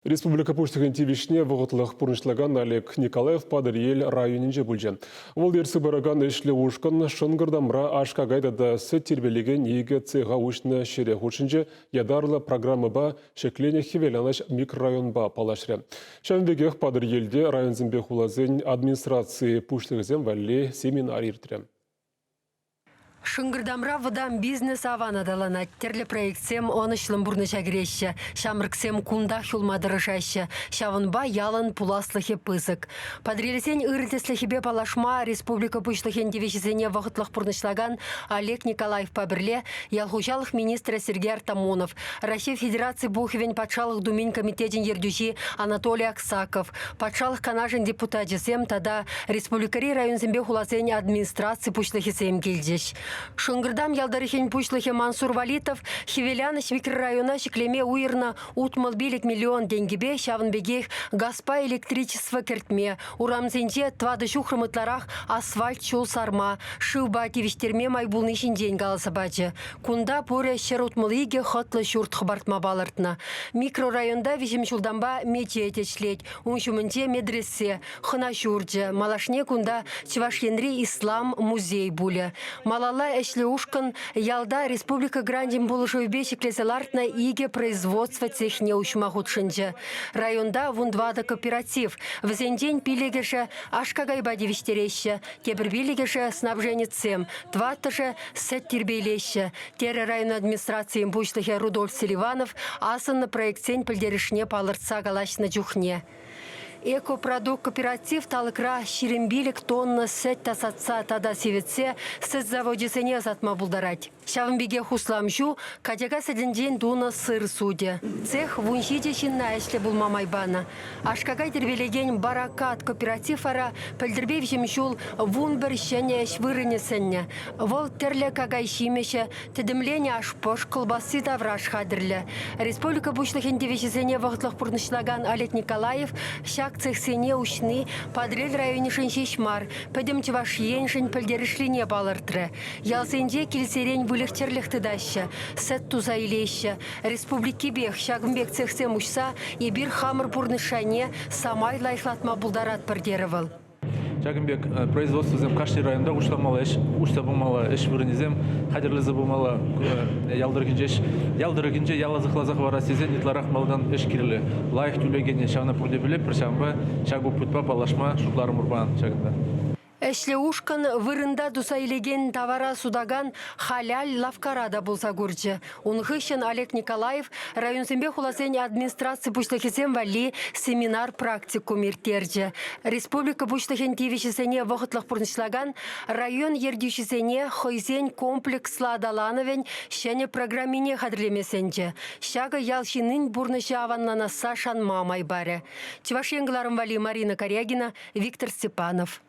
Республика Пуҫлӑхӗн тивӗҫне вӑхӑтлӑх пурнӑҫлакан Олег Николаев Патӑрьел районӗнче пулчӗ. Вӑл ертсе пыракан ӗҫлӗ ушкӑн Шӑнкӑртамра аш-какай тата сӗт тирпейлекен икӗ цеха уҫнӑ ҫӗре хутшӑнчӗ, ятарлӑ программӑпа ҫӗкленӗ Хӗвеланӑҫ микрорайонпа паллашрӗ. Ҫавӑн пекех Патӑрьелте районсемпе хуласен администраци пуҫлӑхӗсем валли семинар иртрӗ. Шӑнкӑртамра вӑтам бизнес аван аталанать. Тӗрлӗ проектсем ӑнӑҫлӑн пурнӑҫа кӗреҫҫӗ. Ҫамрӑксем кунтах юлма тӑрӑшаҫҫӗ. Ҫавӑнпа ялӑн пуласлӑхӗ пысӑк. Патӑрьелсен ырӑ тӗслӗхӗпе паллашма республика Пуҫлӑхӗн тивӗҫӗсене вӑхӑтлӑх пурнӑҫлакан Олег Николаевпа пӗрле ял хуҫалӑх министрӗ Сергей Артамонов, Раҫҫей Федераци Пухӑвӗн Патшалӑх Думин комитечӗн ертӳҫи Анатолий Аксаков, Патшалӑх Канашӗн депутачӗсем тата республикӑри районсемпе хуласен администраци пуҫлӑхӗсем килчӗҫ. Шӑнкӑртам ял тӑрӑхӗн пуҫлӑхӗ Мансур Валитов Хӗвеланӑҫ микрорайона ҫӗклеме уйӑрнӑ 65 миллион тенкӗпе ҫавӑн пекех газпа электричество кӗртме, урамсенче тӑватӑ ҫухрӑм ытларах асфальт ҫул сарма, шывпа тивӗҫтерме май пулни ҫинчен каласа пачӗ. Кунта пурӗ 162 хӑтлӑ ҫурт хӑпартма палӑртнӑ. Микрорайонта виҫӗм ҫултанпа мечет ӗҫлет. Ун ҫумӗнче медресе, хӑна ҫурчӗ. Малашне кунта Чӑваш Енри ислам музей пулӗ. Малалла ӗҫлӗ ушкӑн ялта республика гранчӗн пулӑшӑвӗпе ҫӗклесе лартнӑ икӗ производство цехне уҫма хутшӑнчӗ. Районта вунтӑватӑ кооператив. Вӗсенчен пиллӗкӗшӗ аш-какайпа тивӗҫтереҫҫӗ, тепӗр пиллӗкӗшӗ снабженецсем, тӑваттӑшӗ сӗт тирпейлеҫҫӗ, терӗ район администрацийӗн пуҫлӑхӗ Рудольф Селиванов асӑннӑ проектсен пӗлтерӗшне палӑртса калаҫнӑ чухне. Экопродукт кооператив талӑкра 25 тонна сӗт тасатса тата сивӗтсе сӗт завочӗсене ӑсатма пултарать. Ҫавӑн пекех услам ҫу, качака сӗтӗнчен тунӑ сыр сутӗ. Цех вунҫичӗ ҫынна ӗҫлӗ пулма май панӑ. Аш-какай тирпейлекен «Баракат» кооператив вара пӗлтӗрпе виҫӗм ҫул 11 ҫӗнӗ ӗҫ вырӑнӗ сӗннӗ. Вӑл тӗрлӗ какай ҫимӗҫӗ, тӗтӗмленӗ аш-пӑш, кӑлпасси тавраш хатӗрлӗ. Республика Пуҫлӑхӗн тивӗҫӗсене вӑхӑтлӑх пурнӑҫлакан Олег Николаев ҫак цехсене уҫни Патӑрьел районӗшӗн ҫеҫ мар, пӗтӗм Чӑваш Еншӗн пӗлтерӗшлине палӑртрӗ. Ялсенче килсерен выльӑх-чӗрлӗх тытаҫҫӗ, сӗт туса илеҫҫӗ. Республикипех ҫакӑн пек цехсем уҫса эпир хамӑр пурнӑҫ шайне самай лайӑхлатма пултаратпӑр, терӗ вӑл. Ҫакӑн пек производствӑсем кашни районта уҫламалла ӗҫ, уҫса пымалла, ӗҫ вырӑнӗсем хатӗрлесе пымалла ял тӑрӑхӗнче ӗҫ. Ял тӑрӑхӗнче яла сыхласа хӑварас тесен ытларах малтан ӗҫ кирлӗ. Лайӑх тӳлекене ҫавна пурте пӗлетпӗр, ҫавӑнпа ҫак опытпа паллашма шутларӑмӑр паян ҫакӑнта. Ӗҫлӗ ушкӑн вырӑнта туса илекен тавара сутакан Халяль лавккара та пулса курчӗ. Ун хыҫҫӑн Олег Николаев районсемпе хуласен администраци пуҫлӑхӗсем валли семинар-практикум ирттерчӗ. Республика Пуҫлӑхӗн тивӗҫӗсене вӑхӑтлӑх пурнӑҫлакан район ертӳҫисене хӑйсен комплекслӑ аталанӑвӗн ҫӗнӗ программине хатӗрлеме сӗнчӗ. Ҫакӑ ял ҫыннин пурнӑҫӗ аванланасса шанма май парӗ. Чӑваш Ен кӑларӑм валли Марина Карягина, Виктор Степанов.